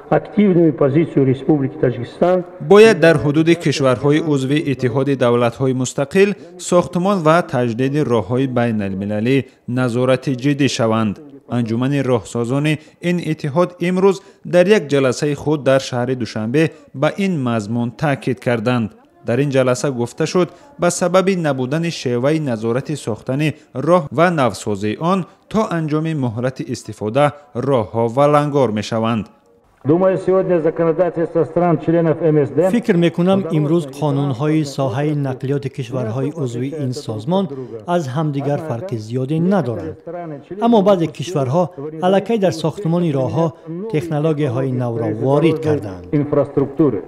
Активную позицию Республики Таджикистан. Бояд дар ҳудуди кишварҳои узви Иттиҳоди давлатҳои мустақил сохтмон ва таҷдиди роҳҳои байналмилалӣ назорати ҷиддӣ шаванд. Анҷумани роҳсозони ин иттиҳод имрӯз дар як ҷаласаи худ дар шаҳри Душанбе ба ин мазмун таъкид карданд. Дар ин ҷаласа гуфта шуд, ба сабаби набудани шеваи назорати сохтани роҳ ва навсозии он то анҷоми муҳлати истифода роҳҳо валангор мешаванд. Думаю, сегодня законодательство стран-членов МСД. Фикр мекунам, имрӯз қонунҳои соҳаи нақлиёти кишварҳои узви ин созмон аз ҳамдигар фарқи зиёде надоранд, аммо баъзе кишварҳо аллакай дар сохтмони роҳҳо технологияҳои навро ворид карданд. Инфраструктуры.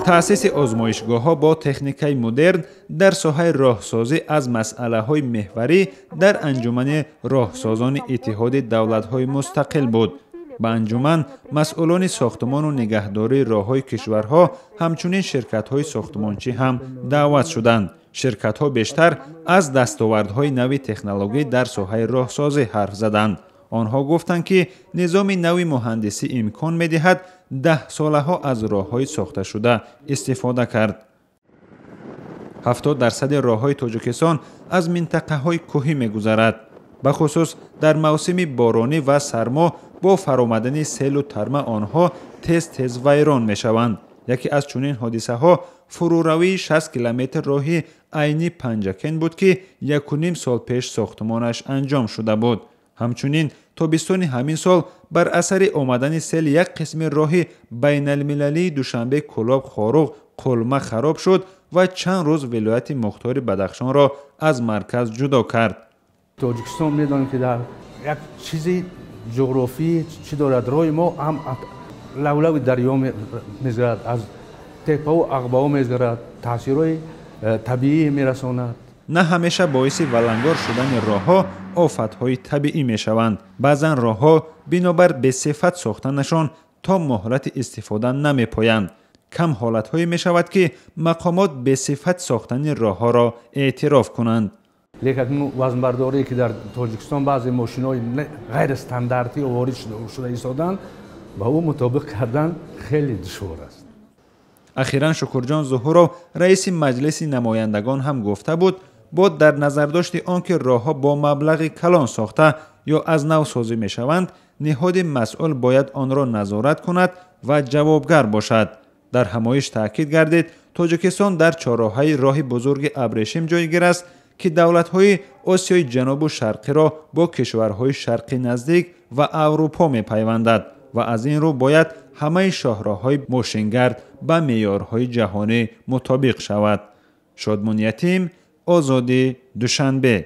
Таъсиси озмоишгоҳҳо бо техникаи модерн дар соҳаи роҳсозӣ аз масъалаҳои меҳварӣ дар Анҷумани роҳсозони Иттиҳоди давлатҳои мустақил буд. Ба анҷуман масъулони сохтмону нигаҳдории роҳҳои кишварҳо, ҳамчунин ширкатҳои сохтмончӣ ҳам даъват шуданд. Ширкатҳо бештар аз дастовардҳои нави технологӣ дар соҳаи роҳсозӣ ҳарф заданд. Онҳо гуфтанд, ки низоми нави муҳандисӣ имкон медиҳад даҳсолаҳо аз роҳҳои сохташуда истифода кард. 70 дарсади роҳҳои Тоҷикистон аз минтақаҳои кӯҳӣ мегузарад. Бахусус дар мавсими боронӣ ва сармо бо фаромадани селу тарма онҳо тез тез вайрон мешаванд. Яке аз чунин ҳодисаҳо фурӯравии 60 километр роҳи Айни Панҷакен буд, ки 1,5 сол пеш сохтмонаш анҷом шуда буд. Ҳамчунин тобистони ҳамин сол бар асари омадани сел як қисми роҳи байналмилалии Душанбе Кӯлоб Хоруғ Қулма хароб шуд ва чанд рӯз вилояти мухтори Бадахшонро аз марказ ҷудо кард. Тоҷикистон медонем, ки дар як чизи ҷуғрофӣ чӣ дорад. Роҳи мо ҳам лавлави дарё мезарад, аз теппаву ағбао мезарад, таъсирҳои табиӣ мерасонад. На ҳамеша боиси валангор шудани роҳҳо офатҳои табиӣ мешаванд. Баъзан роҳҳо бинобар бесифат сохтанашон то муҳлати истифода намепоянд. Кам ҳолатҳое мешавад, ки мақомот бесифат сохтани роҳҳоро эътироф кунанд. Лекин вазнбардорие, ки дар Тоҷикистон баъзе мошинҳои ғайрстандартӣ ворид шуда истоданд, ба ӯ мутобиқ кардан хеле душвор аст. Ахиран Шукурҷон Зуҳуров, раиси Маҷлиси намояндагон, ҳам гуфта буд, бо дар назардошти он ки роҳҳо бо маблағи калон сохта ё аз нав созӣ мешаванд, ниҳоди масъул бояд онро назорат кунад ва ҷавобгар бошад. Дар ҳамоиш таъкид гардид, Тоҷикистон дар чорроҳаи роҳи бузурги Абрешим ҷойгир аст, ки давлатҳои Осиёи Ҷанубу Шарқиро бо кишварҳои Шарқи Наздик ва Аврупо мепайвандад ва аз ин рӯ бояд ҳамаи шоҳроҳҳои мошингард ба меъёрҳои ҷаҳонӣ мутобиқ шавад. Шодмон Ятим, Озодӣ, Душанбе.